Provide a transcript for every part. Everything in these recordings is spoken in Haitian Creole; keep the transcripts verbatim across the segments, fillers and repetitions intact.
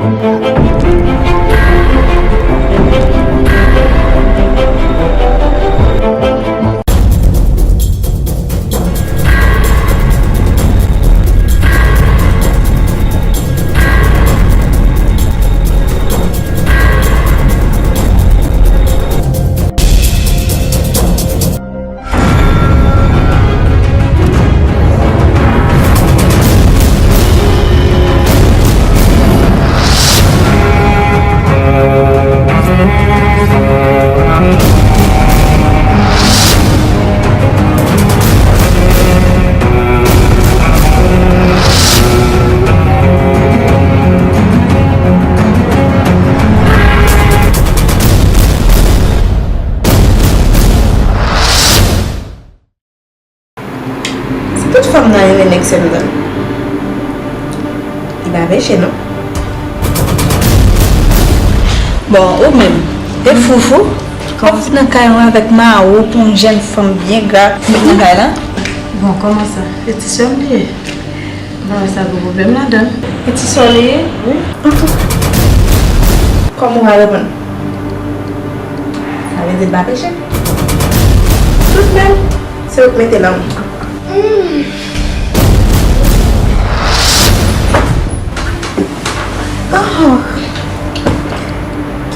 Si tout fanm nan renmen nèg sèlman, li pa peche non. Bon, ou menm, e foufou, w ap vin nan kay mwen avèk mawo pou yon jèn fanm byen gra, met nan kay la. Bon, kòman sa? E ti sè m li ye. Bagay sa gen pwoblèm ladan. E ti sè w li ye? Wi. Kòman w a reponn? Sa vle di l pa peche? Tout bèl, se ou k mete lanmou. Hmm. Oh.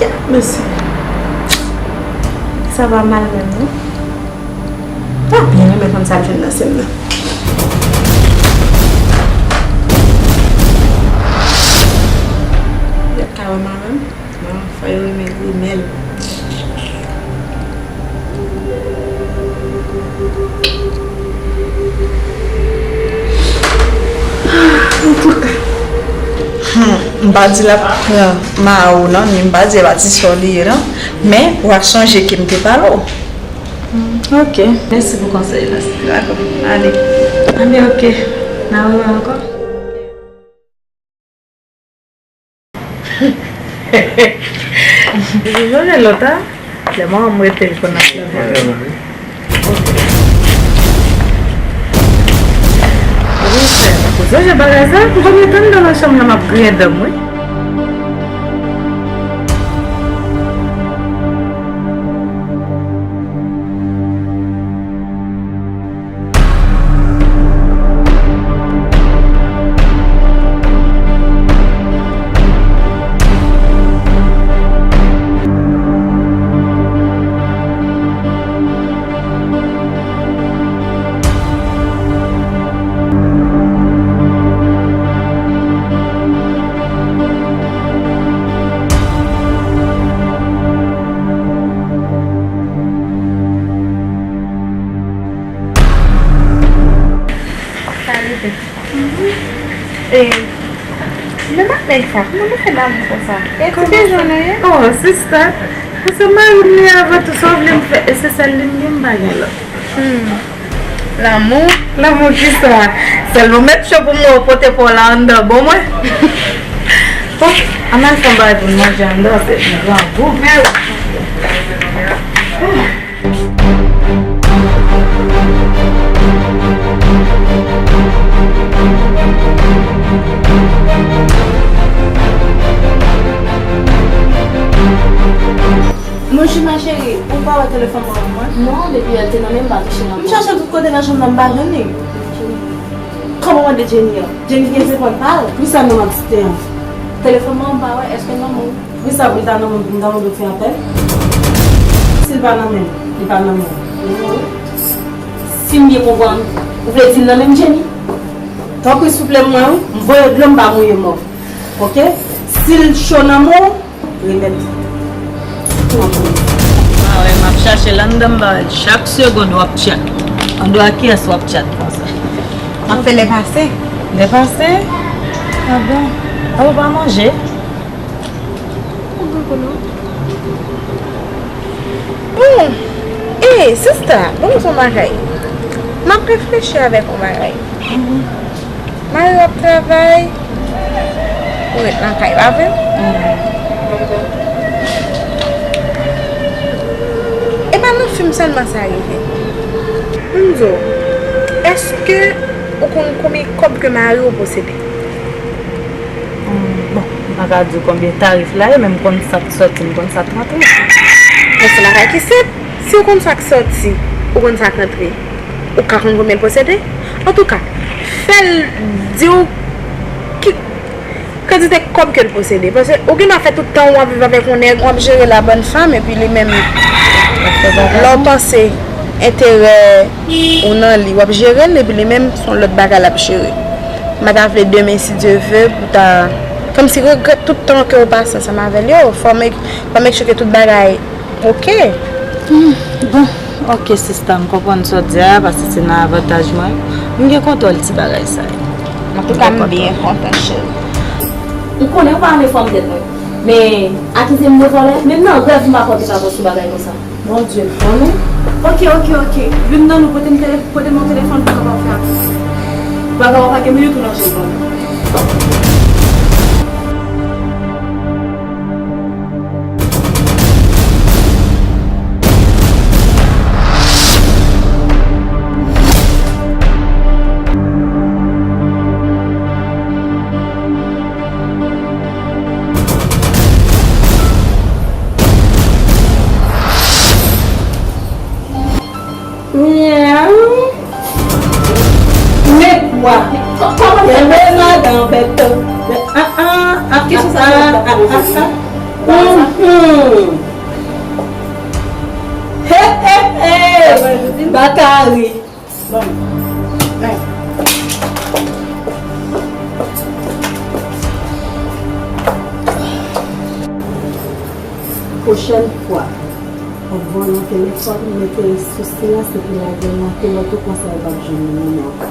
Kèt mesye. Sa pa mal menm non. Pa byen renmen fanm sa ap jwenn nan sè m nan. Lòt ka wè mwen menm. Bon, fò yo renmen grimèl. Antouka. Hmm, m pa di l ap pran mawo non, ni m pa di e pa ti sè w li ye non. Men, w a sonje ke m te pale w. Hmm, ok. Mèsi pou konsèy la. Dakò. Ale. Ale, ok. N a wè ankò. Jodi a lòt a, lè manman m rete, li konn ap travay. Wi, frè, ou sonje bagay sa? M konn rete anndan nan chanm nan, m ap griyen dan m, wi. Sa rive. E, men ak nèg sa, kòman nou fè damou konsa? E ti bejan nou ye? Oh, sista, se mari m li avan tou, sa w vle m fè? E se sèl li m gen, m pa gen lòt. Hmm. Lanmou? Lanmou kisa? Sèlman mèt cho pou m wè w pote pa w la anndan bon mwen. Bon, ann al fè yon bagay pou n manje anndan, se yon grangou. Bonjou ma chérie, ou pa wè telefòn mwen ban mwen? Non, depi yè l te nan men m, m pa touche l ankò. M chache l tout kote nan chanm nan, m pa jwenn li. Kòman w mande Jenny an? Jenny gen zepòl pa l. Poukisa non m ap site an? Telefòn mwen an m pa wè, èske l nan men w? Poukisa pou l ta nan men m pou m ta mande w fè apèl? Si l pa nan men m, li pa nan men w. Si m byen konprann, ou vle di l nan men m Jenny? Tanpri souple m wè wi, m voye dlo m pa mouye mò. Oke? Si l cho nan men w, remèt li. Ou konprann? Pa wè, m ap chache l anndan m pa wè l. Chak segonn w ap tchat. Anndan ak kiyès w ap tchat konsa? M ap fè lè pase. Lè pase? A bon? A ou pa manje? Ou gen kono? Bon, e, sista, ban m di w yon bagay. M ap reflechi avèk yon bagay. Mari w ap travay, ou ret nan kay, pa vre? E pa nan fim sèlman sa rive. M di w, èske ou konn konbyen kòb ke mari w posede? Bon, m pa Mwen ka di w konbyen tarif la ye, men m konn sa k sòti, m konn sa k rantre. Men se bagay ki senp. Si w konn sa k sòti, ou konn sa k rantre, ou ka konn konbyen l posede. Antouka, fè l di w ki kantite kòb ke l posede. Paske ou gen dwa fè tout tan w ap viv avèk yon nèg, w ap jere la bonne femme, epi li menm, lè w panse enterè ou nan li, w ap jere l, epi li menm, se yon lòt bagay l ap jere. M pa ta vle demen, si Dye vle, pou ta, kòmsi regrèt tout tan ke w pase ansanm avè l yo. Fò make, fò make sure ke tout bagay oke. Hmm, bon, oke, sista, m konprann sa w di a, paske se nan avantaj mwen. M gen kontwòl ti bagay sa yo. Antouka, m byen kontan, cheri. M konnen ou pa renmen fanm tèt mwen, men akize m de vòlè, menm nan rèv m pa kwè ou te ka panse yon bagay konsa. Bondye bon, non? Oke, oke, oke. Youn nan nou pote m tele-, pote m yon telefòn pou kapab fè aksè. Bagay w pa gen minit ou nan je m. Myaw. Men kwa. Kòman sa? Kenbe madan bèt. Ah, ah, ah, ah, ah, ah, ah. Mhm. He, he, he. Bakari. Bon. Men. Pwochèn fwa, w ap vòlè yon telefòn, mete l sou silans epi lage l nan kilòt ou, konsa yo p ap jwenn li menm ankò.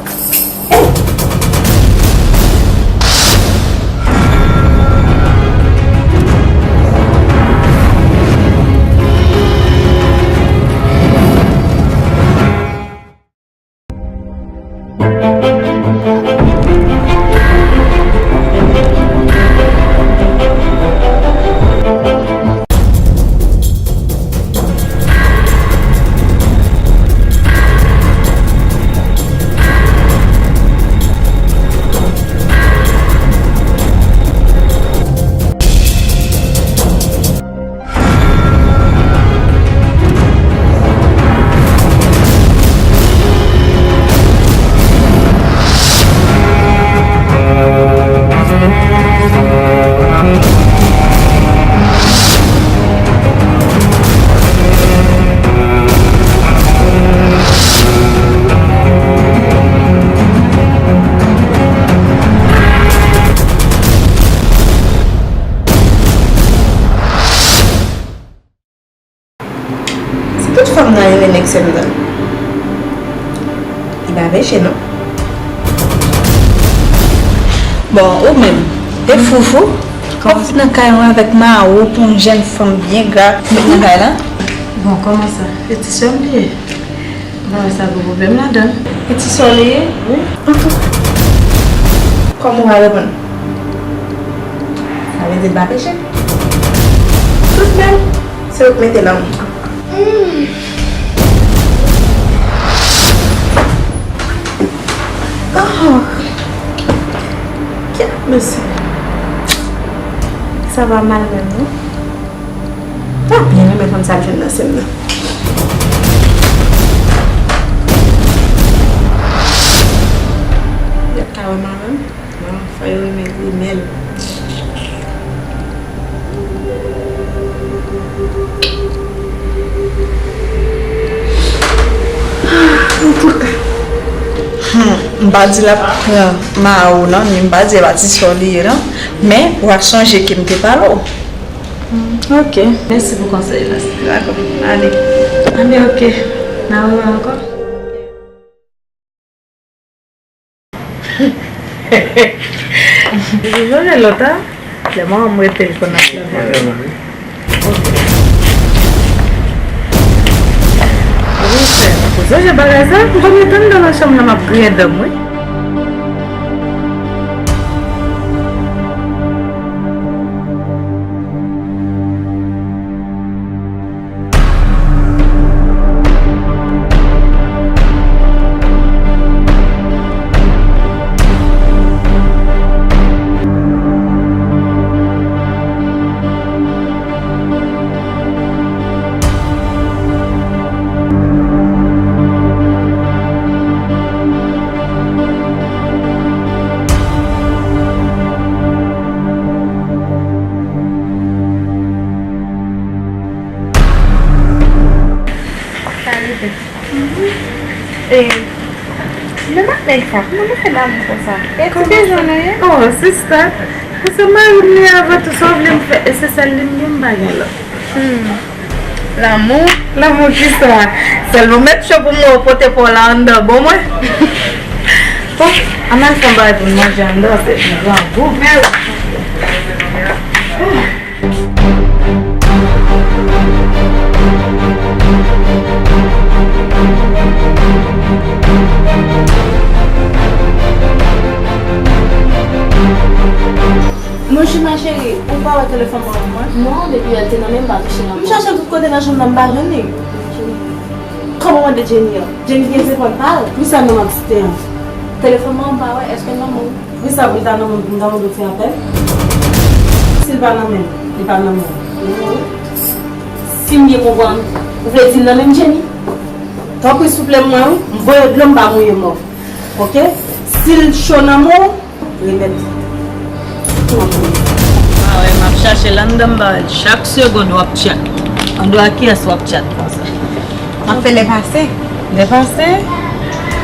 Si tout fanm nan renmen nèg sèlman, li pa peche non. Bon, ou menm, e foufou, w ap vin nan kay mwen avèk mawo pou yon jèn fanm byen gra, met nan kay la. Bon, kòman sa? E ti sè m li ye. Bagay sa gen pwoblèm ladan. E ti sè w li ye? Wi. Kòman w a reponn? Sa vle di l pa peche. Tout menm, se ou k mete nan men. Hmm. Oh. Kèt mesye. Sa va mal menm, non? Pa byen renmen fanm sa ap jwenn nan sè m nan. Y ap ta wè m avè m? Non, fò yo renmen grimèl. Antouka. Hmm, m pa di l ap pran mawo nan, men m pa di e pa ti sè w li ye non. Men, w a sonje ke m te pale w. Hmm, ok. Mèsi pou konsèy la. Dakò. Ale. Ale, ok. N a wè ankò. Jodi a lòt a, lè manman m rete, l konn ap plede. Ok. Wi, frè, ou sonje bagay sa? M konn ret anndan nan chanm nan, m ap griyen dan m, wi. Ey, sa, kòman nou fè damou konsa? E ti gason nou ye? Oh, sista, se mari m li avan tou, sa w vle m fè? E se sèl li m gen, m pa gen lòt. Hmm. Lanmou? Lanmou kisa? Sèlman mèt cho pou mwen pote pa w la anndan, bon mwen. Bon, ann al fè yon bagay pou n manje anndan, se yon grangou. Monchè, ma chérie, ou pa wè telefòn mwen an mwen? Non, depi yè l te nan men m, m pa touche l ankò. M chache l tout kote nan chanm nan, m pa jwenn li. Kòman w ap mande Jenny an? Jenny gen telefòn pa l. Poukisa non m ap site an? Telefòn mwen an m pa wè, èske l nan men w? Poukisa pou l ta nan men m pou m ta mande w fè apèl? Si l pa nan men m, li pa nan men w. Si m byen konprann, ou vle di l nan men m, Jenny? Tanpri, souple m wè wi, m voye dlo, m pa mouye mò. Oke? Si l cho nan men w, remèt. Ah wè, m ap chache l anndan m ba w l. Chak segonn w ap tchat. Anndan ak kiyès w ap tchat konsa? M ap fè lè pase. Lè pase?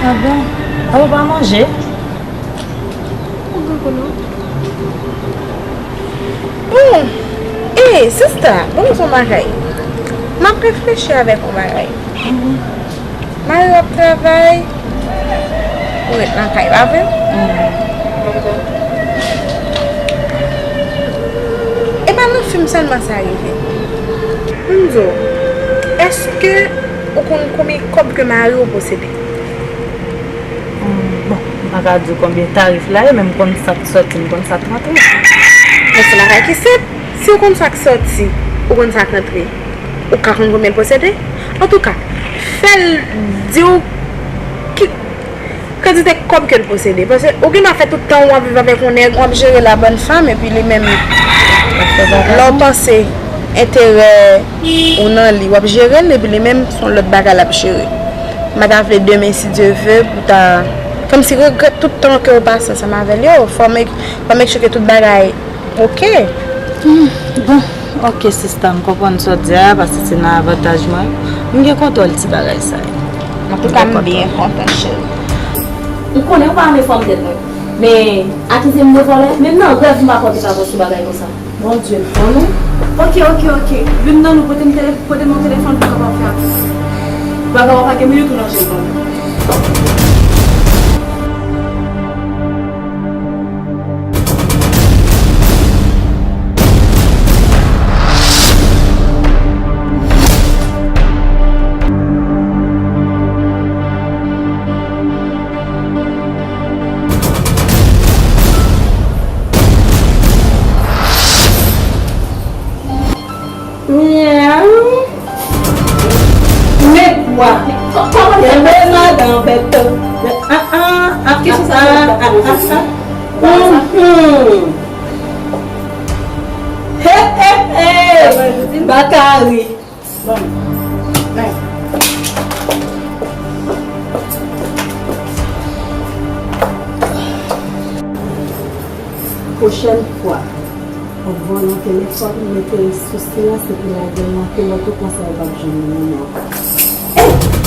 Ah bon? Ah, ou pa manje? Bon, e, sista, ban m di w yon bagay. M ap reflechi avèk yon bagay. Mari w ap travay, ou ret nan kay, pa vre? E pa nan fim sèlman sa rive. M di w, èske ou konn konbyen kòb ke mari w posede? Hmm, bon, m pa ka di w konbyen tarif la ye, men m konn sa k sòti, m konn sa k rantre. Men se bagay ki senp. Si w konn sa k sòti, ou konn sa k rantre, ou ka konn konbyen l posede? Antouka, fè l di w ki kantite kòb ke l posede. Paske ou gen dwa fè tout tan w ap viv avèk yon nèg, w ap jere la bonne femme, epi li menm, lè w panse enterè ou nan li, w ap jere l, epi li menm, se yon lòt bagay l ap jere. M pa ta vle demen, si Dye ve, pou ta, kòmsi regrèt tout tan ke w pase ansanm avè l yo. Fò make, fò make sure ke tout bagay oke. Hmm, bon, oke, sista, m konprann sa w di a, paske se nan avantaj mwen. M gen kontwòl ti bagay sa yo. Antouka, m byen kontan, cheri. Ou konnen ou pa renmen fòm tèt mwen. Men, akize m de vòlè, menm nan rèv m pa kwè w te ka panse bagay konsa. Bondye bon nou. Oke, oke, oke. Youn nan nou pote m tele-, pote m yon telefòn pou m kapab fè apèl. Bagay w ap pake minit ou nan je m. Myaw. Men kwa? Kenbe madan bèt. Ah, ah, ah, ah, ah, ah, ah. Mhm. He, he, he. Bakari. Bon. Men. Pwochèn fwa, w ap vòlè yon telefòn, mete l sou silans epi lage l nan kilòt ou, konsa ou p ap jwenn li menm ankò. Ey!